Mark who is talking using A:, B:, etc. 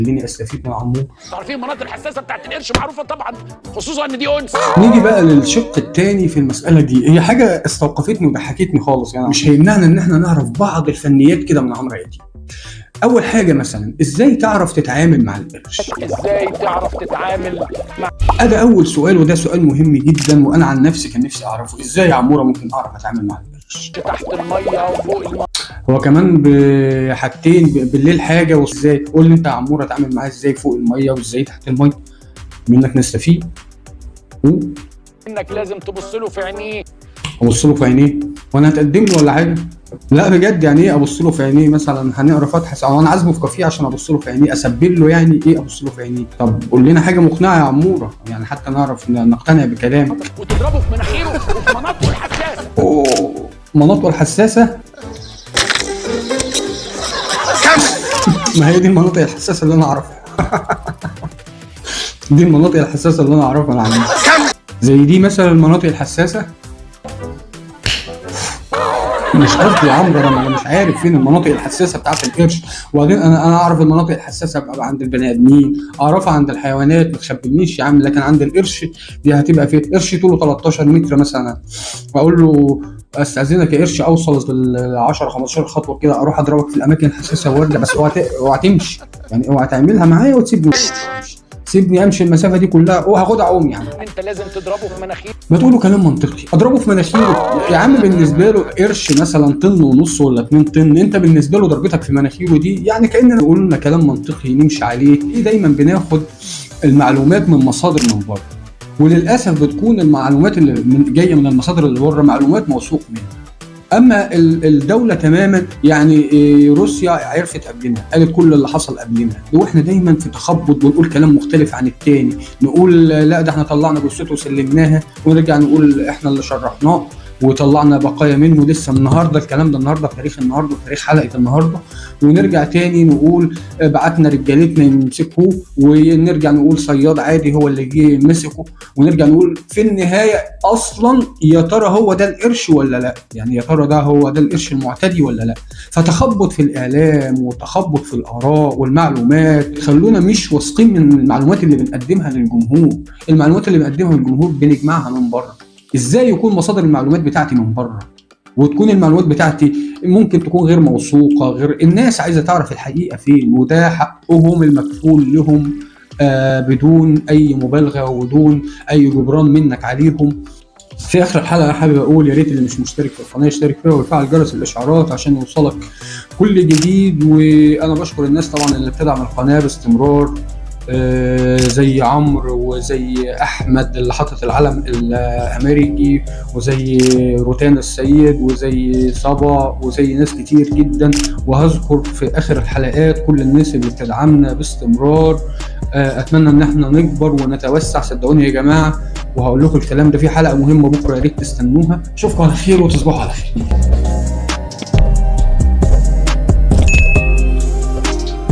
A: خليني استفيد من عمور.
B: عارفين المناطق الحساسة بتاعت القرش معروفة طبعا، خصوصا ان دي انثى.
A: نيجي بقى للشق الثاني في المسالة دي، هي حاجة استوقفتني وضحكتني خالص، يعني مش هيمنعنا ان احنا نعرف بعض الفنيات كده من عمرو اديب. اول حاجة مثلا، ازاي تعرف تتعامل مع القرش؟
B: ازاي تعرف تتعامل مع
A: ادي اول سؤال، وده سؤال مهم جدا، وانا عن نفسي كان نفسي اعرفه. ازاي يا عموره ممكن اعرف اتعامل مع القرش؟
B: تحت المية وفوق المية.
A: هو كمان بحاجتين، بالليل حاجة، وازاي قول لي انت يا عموره اتعامل معاه ازاي فوق المية وازاي تحت المية، منك نستفيد.
B: انك لازم تبص له في عينيه.
A: ابص له في عينيه وانا هتقدم له ولا حاجة؟ لا بجد، يعني ايه ابص له في عينيه؟ مثلا هنقرا فاتحة او انا عازمة في كافيه عشان ابص له في عينيه، اسبل له يعني ايه ابص له في عينيه؟ طب قول لنا حاجة مقنعة يا عموره، يعني حتى نعرف نقتنع بكلامك.
B: وتضربه في مناخيره وفي مناطقه الحساسة.
A: اوه، مناطقه الحساسة؟ ما هي دي المناطق الحساسة اللي انا اعرفها. دي المناطق الحساسة اللي انا اعرفها انا عندي. زي دي مثلا المناطق الحساسة. مش قصدي يا عمرو، انا مش عارف فين المناطق الحساسة بتاعت القرش. وبعدين انا اعرف المناطق الحساسة بقى عند البني ادمين، اعرفها عند الحيوانات، ما تخبينيش يا عم. لكن عند القرش دي هتبقى فين؟ قرش طوله 13 متر مثلا، واقول له استاذنك يا قرش اوصل ل 10 15 خطوة كده، اروح اضربك في الاماكن الحساسة وارجع، بس اوعى تمشي، يعني اوعى تعملها معايا وتسيبني، سيبني امشي المسافة دي كلها وهاخدها عوم يعني.
B: انت لازم تضربه في مناخيره.
A: ما تقولوا كلام منطقي، اضربه في مناخيره يا عم. بالنسبة له قرش مثلا طن ونص ولا 2 طن، انت بالنسبة له ضربتك في مناخيره دي يعني كاننا قلنا كلام منطقي نمشي عليه. ليه دايما بناخد المعلومات من مصادر من بره؟ وللاسف بتكون المعلومات اللي جاية من المصادر اللي بره معلومات موثوق منها. اما الدولة تماما، يعني روسيا عرفت قبلنا، قالت كل اللي حصل قبلنا، واحنا دايما في تخبط ونقول كلام مختلف عن التاني، نقول لا ده احنا طلعنا جثته وسلمناها، ونرجع نقول احنا اللي شرحناه وطلعنا بقايا منه لسه النهارده، الكلام ده النهارده في تاريخ النهارده في تاريخ حلقة النهارده، ونرجع تاني نقول بعتنا رجالتنا يمسكوه، ونرجع نقول صياد عادي هو اللي جه مسكه، ونرجع نقول في النهاية اصلا يا ترى هو ده القرش ولا لا؟ يعني يا ترى ده هو ده القرش المعتدي ولا لا؟ فتخبط في الاعلام وتخبط في الاراء والمعلومات خلونا مش واثقين من المعلومات اللي بنقدمها للجمهور. المعلومات اللي بنقدمها للجمهور بنجمعها من بره. ازاي يكون مصادر المعلومات بتاعتي من بره وتكون المعلومات بتاعتي ممكن تكون غير موثوقة؟ غير الناس عايزه تعرف الحقيقة فين، وده حقهم المكفول لهم بدون اي مبالغه وبدون اي جبران منك عليهم. في اخر الحلقة حابب اقول يا ريت اللي مش مشترك في القناة يشترك فيها ويفعل جرس الاشعارات عشان يوصلك كل جديد. وانا بشكر الناس طبعا اللي بتدعم القناة باستمرار، زي عمرو وزي احمد اللي حاطط العلم الامريكي، وزي روتانا السيد، وزي صبا، وزي ناس كتير جدا. وهذكر في اخر الحلقات كل الناس اللي بتدعمنا باستمرار. اتمنى ان احنا نكبر ونتوسع، صدقوني يا جماعة، وهقول لكم الكلام ده في حلقة مهمة بكره، يا ريت تستنوها. اشوفكم على خير وتصبحوا على خير.